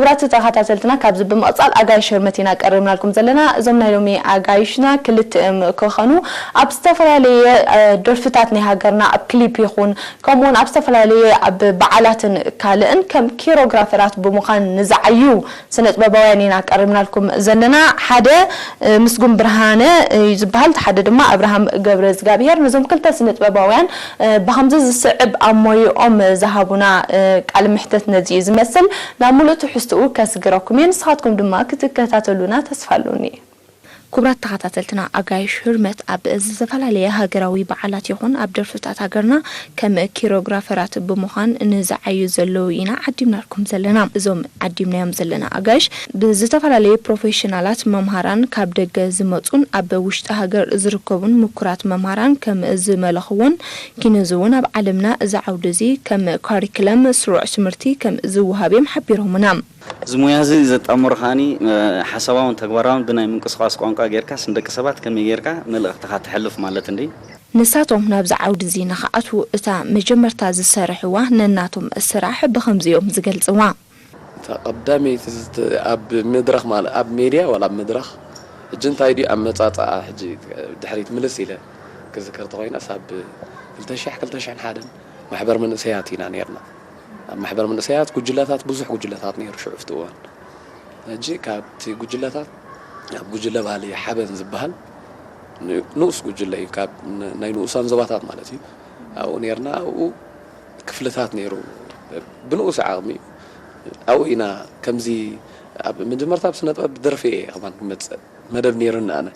ክቡራት ተኸታተልትና፣ ካብዚ ብምቕጻል ኣጋይሽ ህርመት ኢና ቀሪብናልኩም ዘለና። እዞም ናይ ሎሚ ኣጋይሽና ክልቲኦም ክኾኑ፣ ኣብ ዝተፈላለየ፣ እ፣ ደርፍታት ናይ ሃገርና፣ ኣብ ክሊፕ ይኹን፣ ከምኡውን ኣብ ዝተፈላለየ ኣብ በዓላትን ካልእን ከም ኪሮግራፈራት ብምዃን ንዝዓዩ ስነ ጥበባውያን ኢና ቀሪብናልኩም ዘለና። ሓደ፣ እ፣ ምስጉን ብርሃነ እዩ ዝበሃል፣ እቲ ሓደ ድማ ኣብርሃም ገብረ እግዚኣብሄር። ነዞም ክልተ ስነ ጥበባውያን፣ እ፣ ብኸምዚ ዝስዕብ ኣብ ሞይኦም ዝሃቡና፣ እ፣ ቃለ መሕተት ነዚ እዩ ዝመስል። ናብ ሙሉእ ትሕዝትኡ ከስግረኩም እየ፣ ንስኻትኩም ድማ ክትከታተሉና ተስፋ ኣለኒ። ክቡራት ተኸታተልትና፣ ኣጋይሽ ህርመት ኣብ ዝተፈላለየ ሃገራዊ በዓላት ይኹን ኣብ ደርፍታት ሃገርና ከም ኪሮግራፈራት ብምዃን ንዝዓዩ ዘለዉ ኢና ዓዲምናልኩም ዘለና። እዞም ዓዲምናዮም ዘለና ኣጋይሽ ብዝተፈላለየ ፕሮፌሽናላት፣ መምሃራን፣ ካብ ደገ ዝመጹን ኣብ ውሽጢ ሃገር ዝርከቡን ምኩራት መምሃራን ከም ዝመለኽዎን፣ ኪንዚ እውን ኣብ ዓለምና እዚ ዓውዲ እዚ ከም ካሪክለም ስሩዕ ትምህርቲ ከም ዝወሃብ እዮም ሓቢሮምና። እዚ ሞያ እዚ ዘጣምሮ ከኣኒ፣ እ፣ ሓሳባውን ተግባራውን ብናይ ምንቅስቓስ ቋንቋ ጌርካስ ንደቂ ሰባት ከመይ ጌርካ መልእኽትኻ ተሕልፍ ማለት እንዲ? ንሳቶም ናብዚ ዓውዲ እዚ ንኽኣትዉ እታ መጀመርታ ዝሰርሕዋ ነናቶም ስራሕ ብኸምዚ እዮም ዝገልጽዋ። እታ ቀዳመይቲ ዝት-፣ ኣብ መድረኽ ማለ-፣ ኣብ ሜድያ ዋላ ኣብ መድረኽ፣ ሕጂ እንታይ ድዩ ኣመጻጽኣ፣ ሕጂ ድሕሪት ምልስ ኢለ ክዝክር ተኾይነስ፣ ኣብ ክልተ ሺሕ፣ ክልተ ሽሕን ሓደን ማሕበር መንእሰያት ኢና ነይርና። ኣብ ማሕበር መንእሰያት ጉጅለታት፣ ብዙሕ ጉጅለታት ነይሩ ሽዑ ኣብቲ እዋን። ሕጂ ካብቲ ጉጅለታት፣ ኣብ ጉጅለ ባህሊ ሓበን ዝበሃል ን-፣ ንኡስ ጉጅለ እዩ፣ ካብ ን-፣ ናይ ንኡሳን ዞባታት ማለት እዩ። ኣብኡ ነይርና፣ ኣብኡ ክፍልታት ነይሩ፣ ብንኡስ ዓቕሚ እዩ። ኣብኡ ኢና ከምዚ፣ ኣብ መጀመርታ ኣብ ስነ ጥበብ ደርፊ እየ ከማን ክመጽእ መደብ ነይሩኒ ኣነ።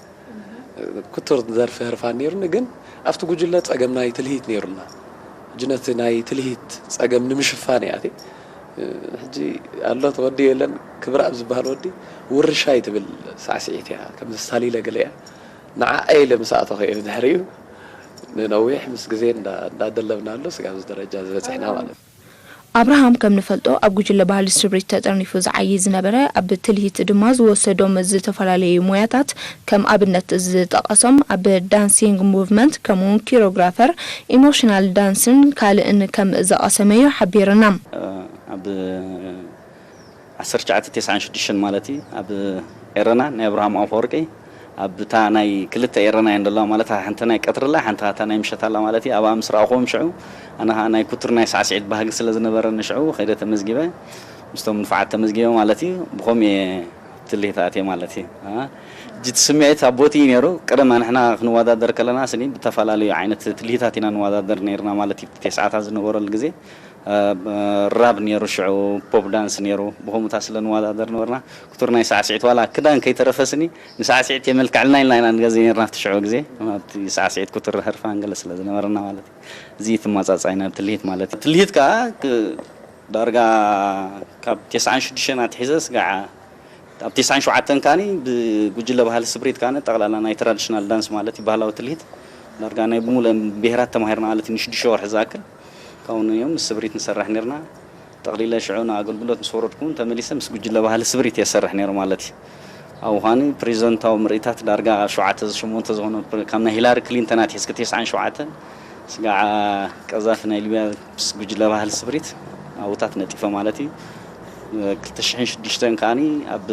ክቱር ደርፊ ህርፋን ነይሩኒ፣ ግን ኣብቲ ጉጅለ ጸገም ናይ ትልሂት ነይሩና። ሕጂ ነቲ ናይ ትልሂት ጸገም ንምሽፋን እየ ኣትየ። ሕጂ ኣሎ እቲ ወዲ የለን፣ ክብረኣብ ዝበሃል ወዲ፣ ውርሻይ ትብል ሳዕስዒት እያ፣ ከምዚ ሳሊለ ገለ እያ። ንዓኣ ኢለ ምስ ኣተኹ እየ ብድሕሪኡ ንነዊሕ ምስ ግዜ እንዳ-፣ እንዳደለብናሉ ስጋብ እዚ ደረጃ ዝበጽሕና ማለት እዩ። ኣብርሃም ከም ንፈልጦ ኣብ ጉጅለ ባህሊ ስብሪት ተጠርኒፉ ዝዓዪ ዝነበረ፣ ኣብ ትልሂት ድማ ዝወሰዶም ዝተፈላለዩ ሞያታት ከም ኣብነት ዝጠቐሶም ኣብ ዳንሲንግ ሙቭመንት ከምኡውን ኪሮግራፈር፣ ኢሞሽናል ዳንስን ካልእን ከም ዘቐሰመ እዩ ሓቢርና። ኣብ ዓሰርተ ትሽዓተ ተስዓን ሽዱሽተን ማለት እዩ፣ ኣብ ኤረና ናይ ኣብርሃም ኣፈወርቂ፣ ኣብ እታ ናይ ክልተ ኤረና እየን ዘለዋ ማለት፣ ሓንቲ ናይ ቀትሪ ኣላ፣ ሓንቲ እታ ናይ ምሸት ኣላ ማለት እዩ። ኣብኣ ምስ ረኣኹዎም ሽዑ፣ ኣነ ኸዓ ናይ ኩቱር ናይ ሳዕስዒት ባህጊ ስለ ዝነበረኒ ሽዑ ከይደ ተመዝጊበ፣ ምስቶም ንፉዓት ተመዝጊበ ማለት እዩ። ብኸምኡ እየ ትልሂት ኣትየ ማለት እዩ። አ፣ ሕጂ እቲ ስምዒት ኣብ ቦትኡ እዩ ነይሩ። ቀደም ንሕና ክንወዳደር ከለና ስኒ ብተፈላለዩ ዓይነት ትልሂታት ኢና ንወዳደር ነይርና ማለት እዩ። ተስዓታት ዝነበረሉ ግዜ ራብ ነይሩ፣ ሽዑ ፖፕ ዳንስ ነይሩ። ብኸምኡታት ስለ ንወዳደር ነበርና፣ ክቱር ናይ ሳዕስዒት ዋላ ክዳን ከይተረፈ ስኒ ንሳዕስዒት የመልክዐልና ኢልና ኢና ንገዝእ ነይርና ኣብቲ ሽዑ ግዜ። ኣብቲ ሳዕስዒት ክቱር ህርፋን ገለ ስለ ዝነበረና ማለት እዩ። እዚ ትመጻጻይ ናብ ትልሂት ማለት እዩ። ትልሂት ከኣ ክ-፣ ዳርጋ ካብ ተስዓን ሽዱሽተን ኣትሒዘ ስጋዕ ኣብ ተስዓን ሸውዓተን ከኣኒ ብጉጅለ ባህሊ ስብሪት ከኣኒ ጠቕላላ ናይ ትራዲሽናል ዳንስ ማለት እዩ፣ ባህላዊ ትልሂት ዳርጋ ናይ ብምሉአን ብሄራት ተማሂርና ማለት እዩ፣ ንሽዱሽተ ወርሒ ዝኣክል። ካብኡ እዮም ምስ ስብሪት ንሰርሕ ነርና። ጠቕሊለ ሽዑ ንኣገልግሎት ምስ ወረድኩ እውን ተመሊሰ ምስ ጉጅለ ባህሊ ስብሪት እየ ዝሰርሕ ነይሩ ማለት እዩ። ኣብኡ ኸኣኒ ፕሬዚደንታዊ ምርኢታት ዳርጋ ሸውዓተ ሸሞንተ ዝኾኑ ፕረ-፣ ካብ ናይ ሂላሪ ክሊንተን ኣትሒዝኪ ተስዓን ሸውዓተን ስጋዕ ቀዛፊ ናይ ሊብያ ምስ ጉጅለ ባህሊ ስብሪት ኣብኡታት ነጢፈ ማለት እዩ። ክልተ ሽሕን ሽዱሽተን ከኣኒ ኣብ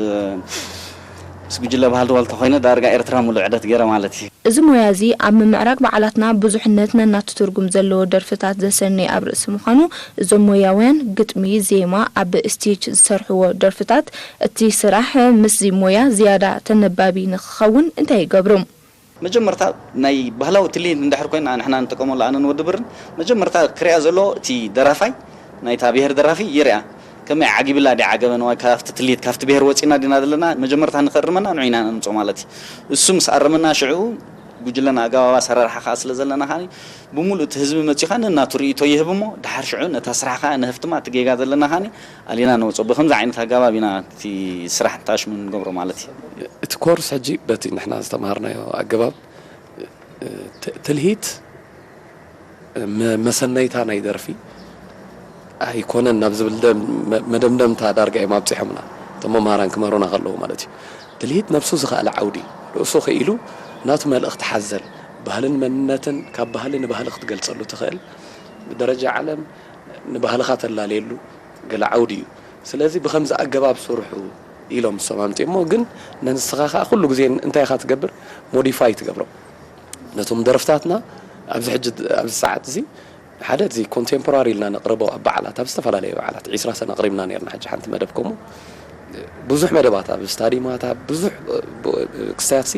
ምስ ጉጅለ ባህሊ ዋልታ ኮይነ ዳርጋ ኤርትራ ሙሉእ ዕደት ገይረ ማለት እዩ። እዚ ሞያ እዚ ኣብ ምምዕራግ በዓላትና ብዙሕነት ነናቱ ትርጉም ዘለዎ ደርፍታት ዘሰነየ ኣብ ርእሲ ምዃኑ፣ እዞም ሞያውያን ግጥሚ፣ ዜማ፣ ኣብ ስቴጅ ዝሰርሕዎ ደርፍታት፣ እቲ ስራሕ ምስዚ ሞያ ዝያዳ ተነባቢ ንኽኸውን እንታይ ይገብሩ? መጀመርታ ናይ ባህላዊ ትልሂት እንድሕር ኮይና ንሕና ንጥቀመሉ ኣነን ወዲ ብርን፣ መጀመርታ ክሪኣ ዘለዎ እቲ ደራፋይ ናይታ ብሄር ደራፊ ይርኣ። ከመይ ዓጊብላ ድያ ዓገበ ንዋይ ካብቲ ትልሂት፣ ካብቲ ብሄር ወጺና ዲና ዘለና፣ መጀመርታ ንኸእርመና ንዑ ኢና ነምጾ ማለት እዩ። እሱ ምስ ኣረመና ሽዑ ጉጅለን ኣገባብ ኣሰራርሓ ከኣ ስለ ዘለና ከኣ ብሙሉእ እቲ ህዝቢ መጺኡ ከኣ ነናቱ ርእይቶ ይህብ እሞ፣ ድሓር ሽዑ ነታ ስራሕ ከኣ ንህፍትማ፣ እቲ ጌጋ ዘለና ከኣ ኣሊና ነውጽኦ። ብኸምዚ ዓይነት ኣገባብ ኢና እቲ ስራሕ ንታሽሙ ንገብሮ ማለት እዩ። እቲ ኮርስ ሕጂ በቲ ንሕና ዝተማሃርናዮ ኣገባብ፣ እ፣ ት-፣ ትልሂት መ-፣ መሰነይታ ናይ ደርፊ ኣይኮነን ናብ ዝብል ደ-፣ መ-፣ መደምደምታ ዳርጋ እዮም ኣብጺሖምና፣ እቶም መምሃራን ክመሩና ከለዉ ማለት እዩ። ትልሂት ነብሱ ዝኸኣለ ዓውዲ፣ ርእሱ ክኢሉ ናቱ መልእኽቲ ሓዘል፣ ባህልን መንነትን ካብ ባህሊ ንባህሊ ክትገልጸሉ ትኽእል፣ ብደረጃ ዓለም ንባህልኻ ተላለየሉ ገለ ዓውዲ እዩ። ስለዚ ብኸምዚ ኣገባብ ስርሑ ኢሎም ንሶም ኣምጺኦሞ። ግን ንስኻ ከኣ ኩሉ ግዜ እንታይ ኢኻ ትገብር? ሞዲፋይ ትገብሮ ነቶም ደርፍታትና። ኣብዚ ሕጂ ኣብዚ ሰዓት እዚ ሓደ እዚ ኮንቴምፖራሪ ኢልና ነቕርቦ ኣብ በዓላት፣ ኣብ ዝተፈላለዩ በዓላት ዒስራ ሰነ ኣቕሪብና ነርና። ሕጂ ሓንቲ መደብ ከምኡ ብዙሕ መደባት ኣብ ስታዲማት፣ ኣብ ብዙሕ ክስታያትሲ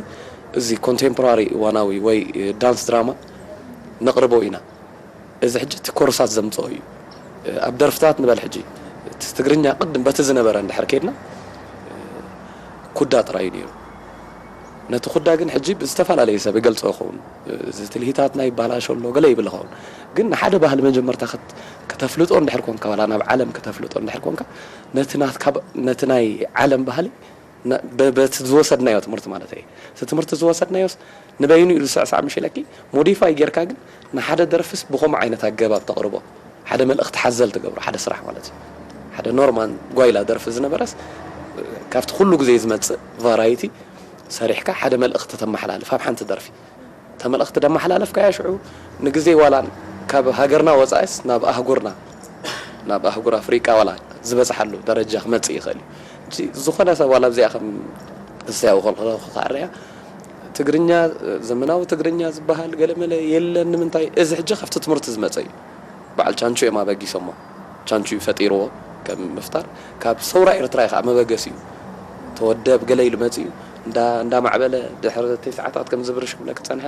እዚ ኮንቴምፖራሪ እዋናዊ ወይ ዳንስ ድራማ ነቕርቦ ኢና። እዚ ሕጂ እቲ ኮርሳት ዘምጽኦ እዩ። ኣብ ደርፍታት ንበል ሕጂ እቲ ትግርኛ ቅድም በቲ ዝነበረ እንድሕር ከይድና ኩዳ ጥራይ እዩ ነይሩ። ነቲ ኩዳ ግን ሕጂ ብዝተፈላለየ ሰብ ይገልጾ ይኸውን። እዚ ትልሂታት ናይ ይባላሾ ኣሎ ገለ ይብል ይኸውን። ግን ንሓደ ባህሊ መጀመርታ ክት- ከተፍልጦ እንድሕር ኮንካ፣ ዋላ ናብ ዓለም ከተፍልጦ እንድሕር ኮንካ፣ ነቲ ናትካ ብ- ነቲ ናይ ዓለም ባህሊ ነ- በ- በቲ ዝወሰድናዮ ትምህርቲ ማለት እዩ። እቲ ትምህርቲ ዝወሰድናዮስ ንበይኑ ኢሉ ስዕሳዕ ምሽ ኢለኪ ሞዲፋይ ጌርካ ግን ንሓደ ደርፍስ ብኸምኡ ዓይነት ኣገባብ ተቕርቦ፣ ሓደ መልእኽቲ ሓዘል ትገብሮ ሓደ ስራሕ ማለት እዩ። ሓደ ኖርማን ጓይላ ደርፊ ዝነበረስ ካብቲ ኩሉ ግዜ ዝመጽእ ቫራይቲ ሰሪሕካ ሓደ መልእኽቲ ተመሓላልፍ ኣብ ሓንቲ ደርፊ። እታ መልእኽቲ ደመሓላለፍካያ ሽዑ ንግዜ ዋላ ካብ ሃገርና ወጻኢስ ናብ ኣህጉርና ናብ ኣህጉር ኣፍሪቃ ዋላ ዝበጽሓሉ ደረጃ ክመጽእ ይኽእል እዩ። እጂ ዝኾነ ሰብ ዋላ ኣብዚኣ ከም ክስተያው ከልክሎ ክካርያ ትግርኛ ዘመናዊ ትግርኛ ዝበሃል ገለመለ የለን። ንምንታይ እዚ ሕጂ ካብቲ ትምህርቲ ዝመጸ እዩ። በዓል ቻንቹ እዮም ኣበጊሶሞ። ቻንቹ እዩ ፈጢርዎ ከም ምፍጣር። ካብ ሰውራ ኤርትራ እዩ ከዓ መበገሲ እዩ። ተወደብ ገለ ኢሉ መጺኡ እንዳ እንዳማዕበለ ድሕሪ ተስዓታት ከም ዝብርሽ ክብለክ ጸንሐ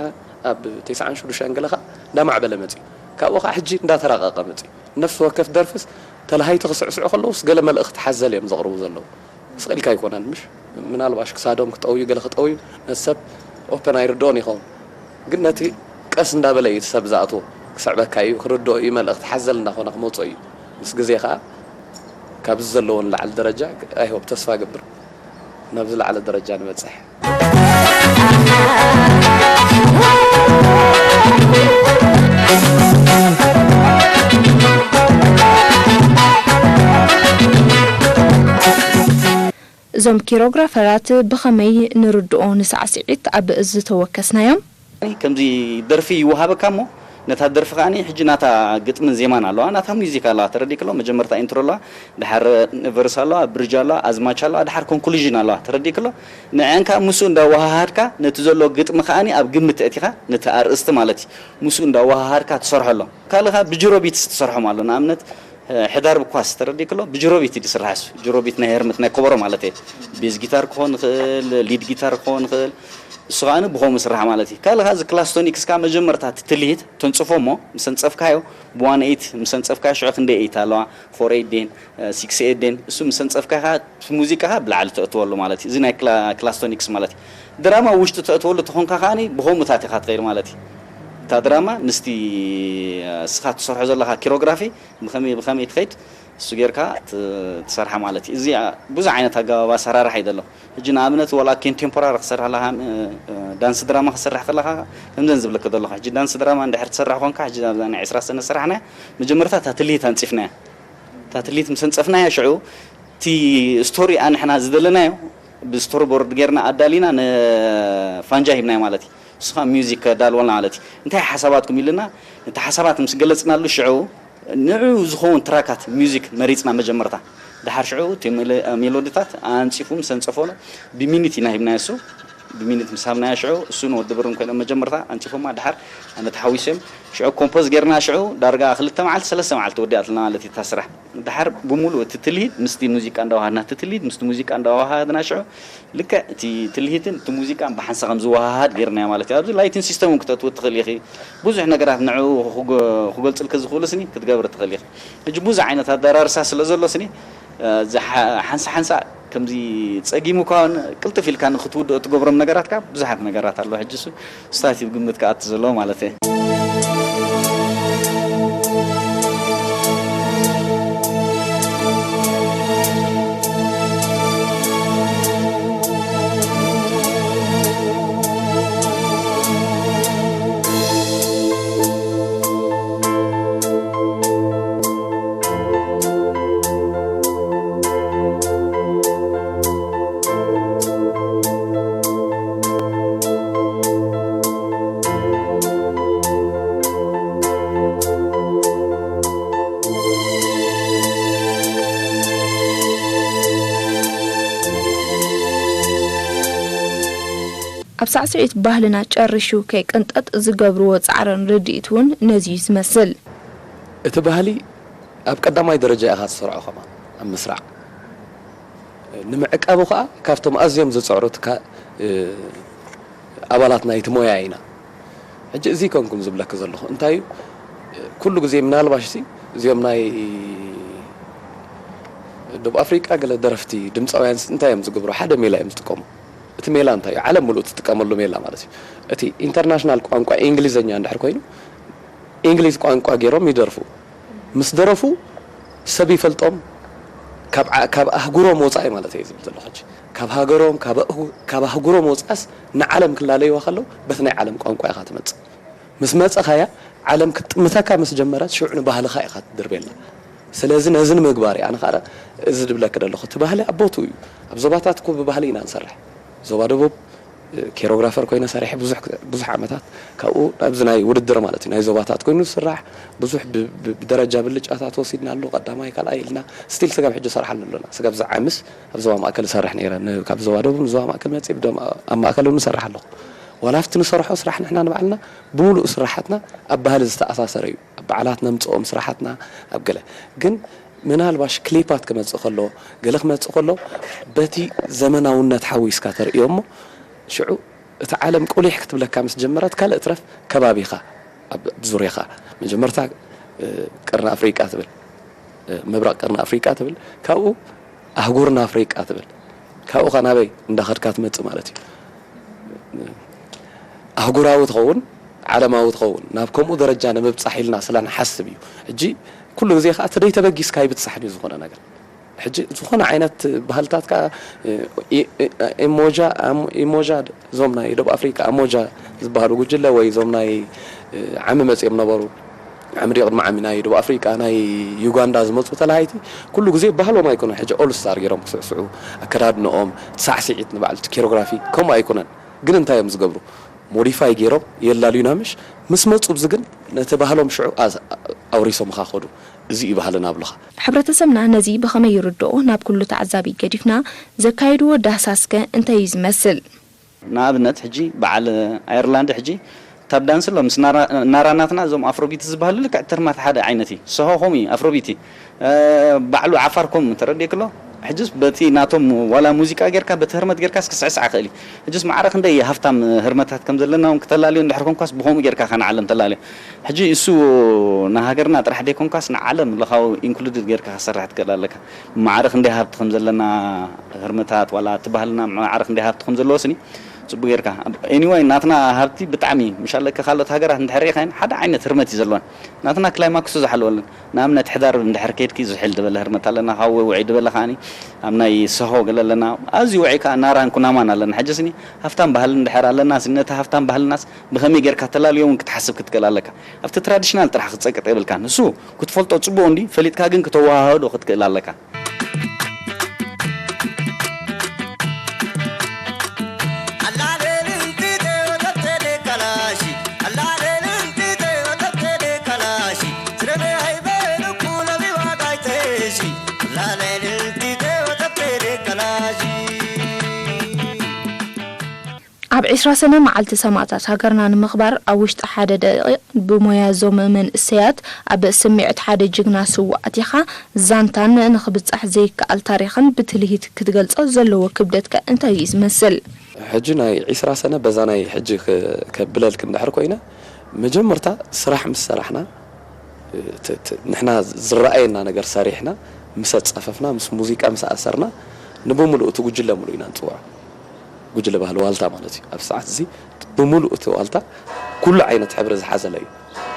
ኣብ ተስዓን ሽዱሽተን ገለ ከዓ እንዳማዕበለ መጺኡ። ካብኡ ከዓ ሕጂ እንዳተራቀቀ መጺኡ። ነፍሲ ወከፍ ደርፍስ ተላሃይቲ ክስዕስዑ ከለውስ ገለ መልእኽቲ ሓዘል እዮም ዘቕርቡ ዘለዉ። ስቕ ኢልካ ኣይኮነን ምሽ ምናልባሽ ክሳዶም ክጠውዩ ገለ ክጠውዩ ነቲ ሰብ ኦፐን ኣይርድኦን ይኸውን። ግን ነቲ ቀስ እንዳበለ እዩ እቲ ሰብ ዝኣትዎ። ክስዕበካ እዩ፣ ክርድኦ እዩ፣ መልእኽቲ ሓዘል እንዳኾነ ክመጾ እዩ። ምስ ግዜ ኸኣ ካብዚ ዘለዎ ንላዕሊ ደረጃ ኣይሆፕ ተስፋ ገብር ናብ ዝለዓለ ደረጃ ንበጽሕ። እዞም ኪሮግራፈራት ብኸመይ ንርድኦ ንሳዕስዒት ኣብ ዝተወከስናዮም? ከምዚ ደርፊ ይወሃበካ እሞ ነታ ደርፊ ከዓኒ ሕጂ ናታ ግጥምን ዜማን ኣለዋ፣ ናታ ሙዚክ ኣለዋ፣ ተረዲእክሎ መጀመርታ ኢንትሮ ኣለዋ፣ ድሓር ቨርስ ኣለዋ፣ ብርጅ ኣለዋ፣ ኣዝማች ኣለዋ፣ ድሓር ኮንክሉዥን ኣለዋ፣ ተረዲእክሎ ንዐን ከዓ ምስኡ እንዳወሃሃድካ ነቲ ዘሎ ግጥሚ ከዓኒ ኣብ ግምት እቲኻ ነቲ ኣርእስቲ ማለት እዩ ምስኡ እንዳወሃሃድካ ትሰርሖ ኣሎ። ካልእ ከዓ ብጅሮቢትስ ትሰርሖም ኣሎ፣ ንኣብነት ሕዳር ብኳስ ተረዲእክሎ ብጅሮቢት እዩ ዝስራሕ። እሱ ጅሮቢት ናይ ሄርመት ናይ ኮበሮ ማለት እየ። ቤዝ ጊታር ክኾን ይኽእል፣ ሊድ ጊታር ክኾን ይኽእል። እሱ ከዓኒ ብኸምኡ ስራሕ ማለት እዩ። ካልእ ከዓ እዚ ክላስቶኒክስ ከዓ መጀመርታ እቲ ትልሂት ተንፅፎ እሞ ምስ ኣንፀፍካዮ ብዋን ኤይት ምስ ኣንፀፍካዮ ሽዑ ክንደይ ኤይት ኣለዋ፣ ፎር ኤይት ዴን ሲክስ ኤይት ዴን እሱ ምስ ኣንፀፍካ ከዓ እቲ ሙዚቃ ከዓ ብላዕሊ ተእትወሉ ማለት እዩ። እዚ ናይ ክላ- ክላስቶኒክስ ማለት እዩ። ድራማ ውሽጢ ተእትወሉ ተኾንካ ከዓኒ ብኸምኡታት ኢኻ ትኸይድ ማለት እዩ። እታ ድራማ ምስቲ እስኻ ትሰርሖ ዘለኻ ኪሮግራፊ ብኸመይ ብኸመይ ትኸይድ እሱ ጌርካ ትሰርሓ ማለት እዩ። እዚ ብዙሕ ዓይነት ኣገባብ ኣሰራርሓ እዩ ዘሎ። ሕጂ ንኣብነት ዋላ ኮንቴምፖራሪ ክሰርሕ ኣለኻ ዳንስ ድራማ ክሰርሕ ከለኻ ከምዘን ዝብለካ ዘለኹ ሕጂ ዳንስ ድራማ እንድሕር ትሰርሕ ኮንካ ሕጂ ኣብዛ ናይ ዕስራ ሰነ ዝሰራሕናያ መጀመርታ እታ ትልሂት ኣንፂፍናያ። እታ ትልሂት ምስ ኣንፀፍናያ ሽዑ እቲ ስቶሪ ኣንሕና ዝደለናዮ ብስቶሪ ቦርድ ጌርና ኣዳሊና ንፋንጃ ሂብናዮ ማለት እዩ። ንሱ ከዓ ሚውዚክ ከዳልወልና ማለት እዩ። እንታይ ሓሳባትኩም ኢልና እቲ ሓሳባት ምስ ገለፅናሉ ሽዑ ንዕኡ ዝኸውን ትራካት ሚውዚክ መሪፅና መጀመርታ። ድሓር ሽዑ እቲ ሜሎዲታት ኣንፂፉ ምስ ኣንፀፈሎ ብሚኒት ኢና ሂብናዮ እሱ ብሚኒት ምስ ሃብናዮ ሽዑ እሱን ወዲ ብርን ኮይኖም መጀመርታ ኣንፂፎማ ድሓር ኣነ ተሓዊሶም ሽዑ ኮምፖዝ ጌርና ሽዑ ዳርጋ ክልተ መዓልቲ ሰለስተ መዓልቲ ወዲኣትልና ማለት እዩ እታ ስራሕ። ድሓር ብምሉእ እቲ ትልሂት ምስቲ ሙዚቃ እንዳወሃድና እቲ ትልሂት ምስቲ ሙዚቃ እንዳወሃድና ሽዑ ልክዕ እቲ ትልሂትን እቲ ሙዚቃን ብሓንሳ ከም ዝወሃሃድ ጌርናዮ ማለት እዩ። ኣብዚ ላይቲንግ ሲስተም እውን ክተእትዊ ትኽእል ኢኺ። ብዙሕ ነገራት ንዕኡ ክገልፅልኪ ዝኽእሉ ስኒ ክትገብሪ ትኽእል ኢኺ። ሕጂ ብዙሕ ዓይነት ኣደራርሳ ስለ ዘሎ ስኒ ሓንሳ ሓንሳ ከምዚ ፀጊሙካ ቅልጥፍ ኢልካ ንክትውድኦ ትገብሮም ነገራት ካብ ብዙሓት ነገራት ኣሎ። ሕጂ እሱ ስታቲቭ ግምት ክኣቱ ዘለዎ ማለት እየ። ኣብ ሳዕስዒት ባህልና ጨሪሹ ከይቅንጠጥ ዝገብርዎ ጻዕርን ርድኢት እውን ነዚ እዩ ዝመስል። እቲ ባህሊ ኣብ ቀዳማይ ደረጃ ኢኻ ትሰርዖ ከማን ኣብ ምስራዕ። ንምዕቃቡ ከኣ ካብቶም ኣዝዮም ዝጽዕሩ ትካ-፣ እ፣ ኣባላት ናይቲ ሞያ ኢና። ሕጂ እዚ ኮንኩም ዝብለኪ ዘለኹ እንታይ እዩ? ኩሉ ግዜ ምናልባሽ ሲ እዚኦም ናይ ደቡብ ኣፍሪቃ ገለ ደረፍቲ ድምፃውያን ሲ እንታይ እዮም ዝገብሩ? ሓደ ሜላ እዮም ዝጥቀሙ። እቲ ሜላ እንታይ እዩ? ዓለም ምሉእ ትጥቀመሉ ሜላ ማለት እዩ። እቲ ኢንተርናሽናል ቋንቋ እንግሊዘኛ እንድሕር ኮይኑ እንግሊዝ ቋንቋ ገይሮም ይደርፉ። ምስ ደረፉ ሰብ ይፈልጦም። ካብ ዓ-፣ ካብ ኣህጉሮም ወፃኢ ማለት እየ ዝብል ዘለኹ ሕጂ። ካብ ሃገሮም፣ ካብ ኣህጉ-፣ ካብ ኣህጉሮም ወፃእስ ንዓለም ክላለይዋ ከለዉ በቲ ናይ ዓለም ቋንቋ ኢኻ ትመፅእ። ምስ መፀኻያ ዓለም ክትጥምተካ ምስ ጀመረት ሽዑ ንባህልኻ ኢኻ ትድርቤላ። ስለዚ ነዚ ንምግባር እየ ኣነ ከዓ እዚ ድብለክ ደለኹ። እቲ ባህሊ ኣብ ቦትኡ እዩ። ኣብ ዞባታት እኮ ብባህሊ ኢና ንሰርሕ። ዞባ ደቡብ ኬሮግራፈር ኮይነ ሰሪሐ ብዙሕ ብዙሕ ዓመታት፣ ካብኡ ናብዚ ናይ ውድድር ማለት እዩ ናይ ዞባታት ኮይኑ ዝስራሕ ብዙሕ ብ-፣ ብ-፣ ብደረጃ ብልጫታት ወሲድና ኣሎ። ቀዳማይ ካልኣይ ኢልና ስቲል ስጋብ ሕጂ ሰርሓሉ ኣለና። ስጋብ ዝዓምስ ኣብ ዞባ ማእከል እሰርሕ ነይረ። ን-፣ ካብ ዞባ ደቡብ ንዞባ ማእከል መፅእ ብደም ኣብ ማእከል እውን እሰርሕ ኣለኹ። ዋላ ኣብቲ ንሰርሖ ስራሕ ንሕና ንባዕልና ብምሉእ ስራሓትና ኣብ ባህሊ ዝተኣሳሰረ እዩ። ኣብ በዓላት ነምፅኦም ስራሓትና ኣብ ገለ ግን ምናልባሽ ክሊፓት ክመፅእ ከሎ ገለ ክመፅእ ከሎ በቲ ዘመናውነት ሓዊስካ ተርእዮ እሞ ሽዑ እቲ ዓለም ቁሊሕ ክትብለካ ምስ ጀመረት ካልእ ትረፍ ከባቢኻ ኣብ ኣብ ዙርያኻ መጀመርታ እ፣ ቀርኒ ኣፍሪቃ ትብል እ፣ ምብራቕ ቀርኒ ኣፍሪቃ ትብል ካብኡ ኣህጉርና ኣፍሪቃ ትብል ካብኡ ኸ ናበይ እንዳኸድካ ትመፅእ ማለት እዩ። ኣህጉራዊ ትኸውን ዓለማዊ ትኸውን ናብ ከምኡ ደረጃ ንምብፃሕ ኢልና ስለ ንሓስብ እዩ። ሕጂ ኩሉ ግዜ ከዓ እቲ ደይተበጊስካ ኣይብፅሕን እዩ ዝኾነ ነገር። ሕጂ ዝኾነ ዓይነት ባህልታት ከዓ እ፣ ኢ-፣ እ፣ ኢሞጃ ኣም-፣ ኢሞጃ እዞም ናይ ደቡብ ኣፍሪቃ ኣሞጃ ዝበሃሉ ጉጅለ ወይ እዞም ናይ እ፣ ዓሚ መፂኦም ነበሩ ዓሚ ድዮ ቅድሚ ዓሚ ናይ ደቡብ ኣፍሪቃ ናይ ዩጋንዳ ዝመፁ ተላሃይቲ ኩሉ ግዜ ባህሎም ኣይኮነ ሕጂ ኦልስታር ገይሮም ክስዕስዑ ኣከዳድንኦም ሳዕስዒት ንባዕሉ እቲ ኬሮግራፊ ከምኡ ኣይኮነን። ግን እንታይ እዮም ዝገብሩ? ሞዲፋይ ገይሮም የላልዩና ምሽ ምስ መፁ ብዚ ግን ነቲ ባህሎም ሽዑ ኣዝ-፣ ኣውሪሶምኻ ኸዱ። እዚ እዩ ባህልና ኣብሉኻ። ሕብረተሰብና ነዚ ብኸመይ ይርድኦ? ናብ ኩሉ ተዓዛቢ ገዲፍና ዘካየድዎ ዳህሳስከ እንታይ እዩ ዝመስል? ንኣብነት ሕጂ በዓል ኣየርላንድ ሕጂ ታብ ዳንስ ኣሎ ምስ ናራ-፣ ናራ ናትና እዞም ኣፍሮቢት ዝበሃሉ ልክዕ ተርማት ሓደ ዓይነት እዩ። ሰሆ ከምኡ እዩ ኣፍሮቢት እዩ። እ፣ ባዕሉ ዓፋር ከምኡ ተረዲእክሎ። ሕጅስ በቲ ናቶም ዋላ ሙዚቃ ጌርካ በቲ ህርመት ጌርካስ ክስዕስዓ ክእል እዩ። ሕጅስ ማዕረ ክንደይ ሃፍታም ህርመታት ከም ዘለና እውን ክተላልዮ እንድሕር ኮንኳስ ብኸምኡ ጌርካ ከነዓለም ተላልዮ። ሕጂ እሱ ንሃገርና ጥራሕ ደይኮንካስ ንዓለም ለኻዊ ኢንክሉድድ ጌርካ ክሰርሕ ትክእል ኣለካ። ማዕረ ክንደይ ሃብቲ ከም ዘለና ህርመታት ዋላ እቲ ባህልና ማዕረ ክንደይ ሃብቲ ከም ዘለዎ ስኒ ጽቡቅ ጌርካ። ኤኒወይ ናትና ሃብቲ ብጣዕሚ ምሽ ኣለካ ካልኦት ሃገራት እንድሕር ርኢኻየን ሓደ ዓይነት ህርመት እዩ ዘለወን። ናትና ክላይማክሱ ዝሓለወለን ንኣብነት ሕዳር እንድሕር ከይድኪ ዝሕል ዝበለ ህርመት ኣለና ካብ ውዒ ዝበለ ከዓኒ ኣብ ናይ ሰሆ ገለ ኣለና ኣዝዩ ውዒ ከዓ ናራን ኩናማን ኣለና። ሕጂ ስኒ ሃፍታም ባህሊ እንድሕር ኣለና ስኒ ነቲ ሃፍታም ባህልናስ ብኸመይ ጌርካ ተላልዮ እውን ክትሓስብ ክትክእል ኣለካ። ኣብቲ ትራዲሽናል ጥራሕ ክትጸቅጥ የብልካን። ንሱ ክትፈልጦ ጽቡቕ እንዲ ፈሊጥካ ግን ክተወሃህዶ ክትክእል ኣለካ። ኣብ ዕስራ ሰነ መዓልቲ ሰማእታት ሃገርና ንምኽባር ኣብ ውሽጢ ሓደ ደቂቕ ብሞያ እዞም መንእሰያት ኣብ ስምዒት ሓደ ጅግና ስዉእ ኣቲኻ ዛንታን ንኽብጻሕ ዘይከኣል ታሪኽን ብትልሂት ክትገልጾ ዘለዎ ክብደትከ እንታይ እዩ ዝመስል? ሕጂ ናይ ዕስራ ሰነ በዛ ናይ ሕጂ ክ-፣ ከብለልክ እንድሕር ኮይነ መጀመርታ ስራሕ ምስ ሰራሕና ት-፣ ት-፣ ንሕና ዝረኣየና ነገር ሰሪሕና ምስ ኣጻፈፍና ምስ ሙዚቃ ምስ ኣሰርና ንብምሉእ እቲ ጉጅለ ምሉእ ኢና ንፅውዖ። ጉጅለ ባህሊ ዋልታ ማለት እዩ። ኣብ ሰዓት እዚ ብምሉእ እቲ ዋልታ ኩሉ ዓይነት ሕብሪ ዝሓዘለ እዩ።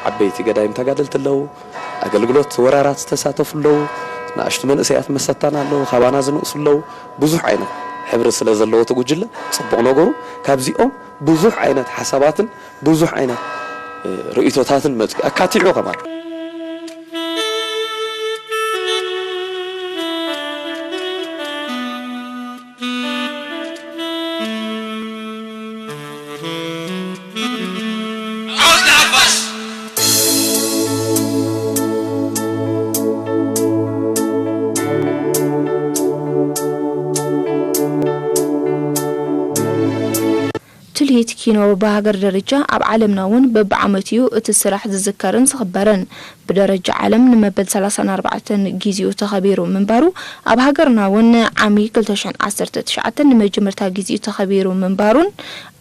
ዓበይቲ ገዳይም ተጋደልቲ ኣለዉ፣ ኣገልግሎት ወራራት ዝተሳተፉ ኣለዉ፣ ንኣሽቱ መንእሰያት መሰታን ኣለዉ፣ ካባና ዝንእሱ ኣለዉ። ብዙሕ ዓይነት ሕብሪ ስለ ዘለዎ እቲ ጉጅለ ጽቡቕ ነገሩ ካብዚኦም ብዙሕ ዓይነት ሓሳባትን ብዙሕ ዓይነት እ፣ ርእይቶታትን መጽኡ ኣካቲዑ ከማን። ትልሂት ኪኖ ብሃገር ደረጃ ኣብ ዓለምና እውን በብዓመቱ እዩ እቲ ስራሕ ዝዝከርን ዝኽበርን። ብደረጃ ዓለም ንመበል ሰላሳን ኣርባዕተን ጊዜኡ ተኸቢሩ ምንባሩ፣ ኣብ ሃገርና እውን ዓሚ ክልተ ሽሕን ዓሰርተ ትሽዓተን ንመጀመርታ ጊዜኡ ተኸቢሩ ምንባሩን፣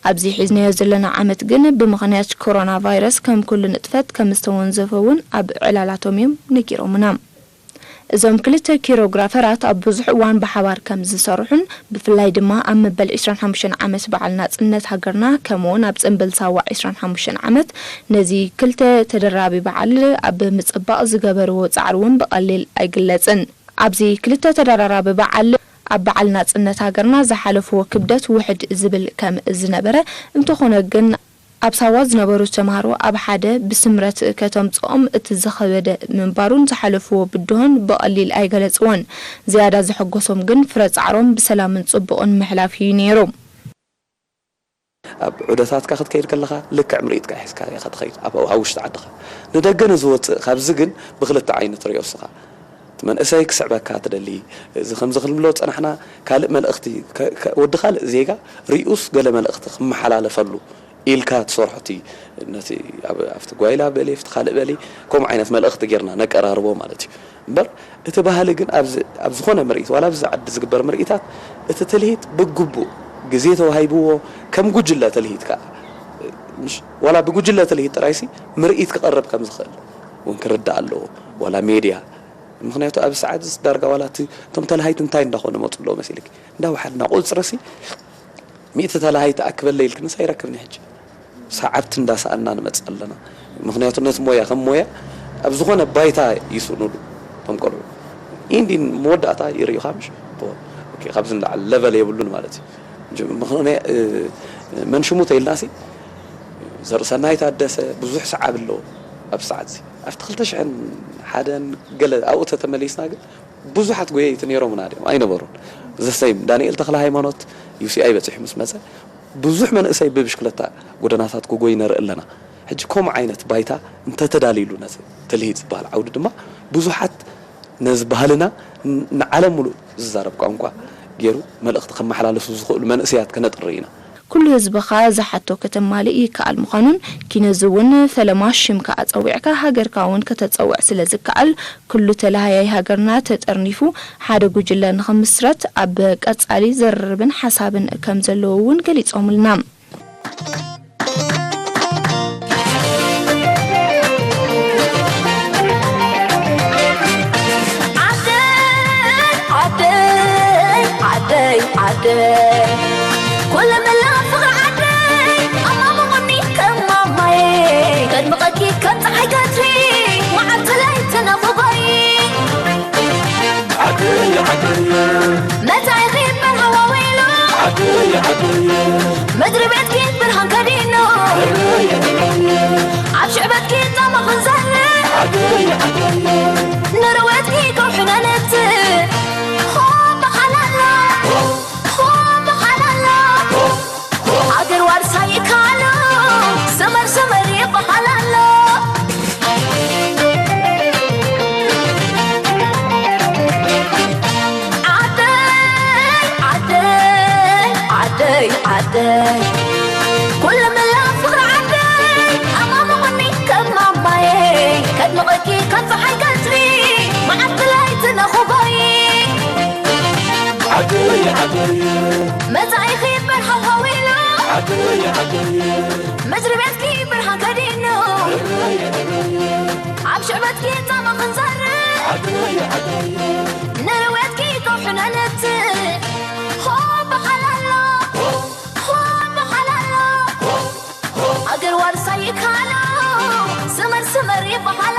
ኣብዚ ሒዝናዮ ዘለና ዓመት ግን ብምኽንያት ኮሮና ቫይረስ ከም ኩሉ ንጥፈት ከም ዝተወንዘፈ እውን ኣብ ዕላላቶም እዮም ነጊሮምና። እዞም ክልተ ኪሮግራፈራት ኣብ ብዙሕ እዋን ብሓባር ከም ዝሰርሑን ብፍላይ ድማ ኣብ መበል ዕስራን ሓሙሽተን ዓመት በዓል ናጽነት ሃገርና ከምኡውን ኣብ ጽምብል ሳዋ ዕስራን ሓሙሽተን ዓመት ነዚ ክልተ ተደራቢ በዓል ኣብ ምጽባቕ ዝገበርዎ ጻዕሪ እውን ብቐሊል ኣይግለጽን። ኣብዚ ክልተ ተደራራቢ በዓል ኣብ በዓል ናጽነት ሃገርና ዝሓለፍዎ ክብደት ውሕድ ዝብል ከም ዝነበረ፣ እንተኾነ ግን ኣብ ሳዋ ዝነበሩ ተምሃሮ ኣብ ሓደ ብስምረት ከተምጽኦም እቲ ዝኸበደ ምንባሩን ዝሓለፍዎ ብድሆን ብቐሊል ኣይገለጽዎን። ዝያዳ ዘሐጎሶም ግን ፍረ ጻዕሮም ብሰላምን ጽቡቕን ምሕላፍ እዩ ነይሩ። ኣብ ዑደታትካ ክትከይድ ከለኻ ልክዕ ምርኢትካ ሒዝካ ኢኻ ትኸይድ ኣብ ኣብ ውሽጢ ዓድኻ። ንደገ ንዝወጽእ ካብዚ ግን ብኽልተ ዓይኒ ትሪኦ እስኻ። እቲ መንእሰይ ክስዕበካ ትደሊ። እዚ ከምዚ ክንብሎ ዝጸናሕና ካልእ መልእኽቲ ከ- ከ- ወዲ ካልእ ዜጋ ሪኡስ ገለ መልእኽቲ ክመሓላለፈሉ ኢልካ ትሰርሖ እቲ ነቲ ኣብ- ኣብቲ ጓይላ በሊ ኣብቲ ካልእ በሊ ከምኡ ዓይነት መልእኽቲ ጌርና ነቀራርቦ ማለት እዩ። እምበር እቲ ባህሊ ግን ኣብዚ ኣብ ዝኾነ ምርኢት ዋላ ኣብዚ ዓዲ ዝግበር ምርኢታት እቲ ትልሂት ብግቡእ ግዜ ተዋሂብዎ ከም ጉጅለ ትልሂት ከኣ ምሽ ዋላ ብጉጅለ ትልሂት ጥራይሲ ምርኢት ክቐርብ ከም ዝኽእል እውን ክርዳእ ኣለዎ። ዋላ ሜድያ ምኽንያቱ ኣብዚ ሰዓት እዚ ዳርጋ ዋላ እቲ እቶም ተላሃይቲ እንታይ እንዳኾኑ ይመፁ ኣለዉ መሲልኪ እንዳወሓድና ቁፅርሲ ሚእቲ ተላሃይ ተኣክበለይ ኢልክንስ ኣይረክብን ሕጂ። ሰዓብቲ እንዳሰኣልና ንመጽእ ኣለና። ምኽንያቱ ነቲ ሞያ ከም ሞያ ኣብ ዝኾነ ባይታ ይስእኑሉ እቶም ቆልዑ። ኢንዲን መወዳእታ ይርእዩኻ ምሽ? ኦኬ፣ ካብዚ ንላዕሊ ለቨል የብሉን ማለት እዩ። ምኽንያ መን ሽሙ ተይልናሲ ዘርእሰናይ ታደሰ ብዙሕ ሰዓብ ኣለዎ ኣብ ሰዓት እዚ ኣብቲ ክልተ ሽሕን ሓደን ገለ ኣብኡ ተተመሊስና ግን ብዙሓት ጎየይቲ ነይሮምና ድዮም ኣይነበሩን። ዘሰይም ዳንኤል ተኽለ ሃይማኖት ዩሲኣይ በፂሑ ምስ መፀ ብዙሕ መንእሰይ ብብሽክለታ ጎደናታት ክጎይ ነርኢ ኣለና። ሕጂ ከምኡ ዓይነት ባይታ እንተተዳልዩሉ ነቲ ትልሂት ዝበሃል ዓውዲ ድማ ብዙሓት ነዚ ባህልና ንዓለም ሙሉእ ዝዛረብ ቋንቋ ገይሩ መልእኽቲ ከመሓላልፉ ዝኽእሉ መንእሰያት ከነጥሪ ኢና። ኩሉ ህዝብኻ ዝሓቶ ከተማልእ ይከኣል ምዃኑን ኪነዚ እውን ፈለማ ሽምካ ኣጸዊዕካ ሃገርካ እውን ከተጸውዕ ስለ ዝከኣል ኩሉ ተለሃያይ ሃገርና ተጠርኒፉ ሓደ ጉጅለ ንኽምስረት ኣብ ቀጻሊ ዘርርብን ሓሳብን ከም ዘለዉ እውን ገሊጾምልና። ዓደይ ዓደይ ዓደይ ዓደይ ዓደይ ኩለ መላ ፍቕሪ ዓደይ ኣማሙቕኒ ከም ማማየ ከድምቐኪ ከም ፀሓይ ቀትሪ መዓልቲ ለይቲ ነኽቦይ ዓደይ ዓደይ መታይኺ በርሃ ዋዊሉ ዓደይ ዓደይ ምድሪ ቤትኪ ብርሃን ከዲኑ ኣብ ሽዕበትኪ ጣማ ክንዘርእ ንርወትኪ ከውሒ ነነብት ሆ በሓላላ ሆ በሓላላ ኣገር ዋርሳ ይካሎ ሰመር ሰመር ይበሓላሎ ዓደይ ዓደይ ዓደይ ዓደይ ኩለ መላ ፍቕሪ ዓደይ ኣማሙቕኒ ከም ማማየ ከድምቐኪ ከም ፀሓይ ቀትሪ መዓልቲ ለይቲ ነኽቦይ ዓደይ ዓደይ መጻኢኺ በርሃ ሃዊሉ ዓደይ ዓደይ ምድሪ ቤትኪ ብርሃን ከዲኑ ኣብ ሽዕበትኪ ጻማ ክንዘርእ ንርወትኪ ከውሒ ነነብት ሆ በሓላሎ ሆ በሓላሎ ኣገር ዋርሳ ይካሎ ስመር ስመር ይበሓላ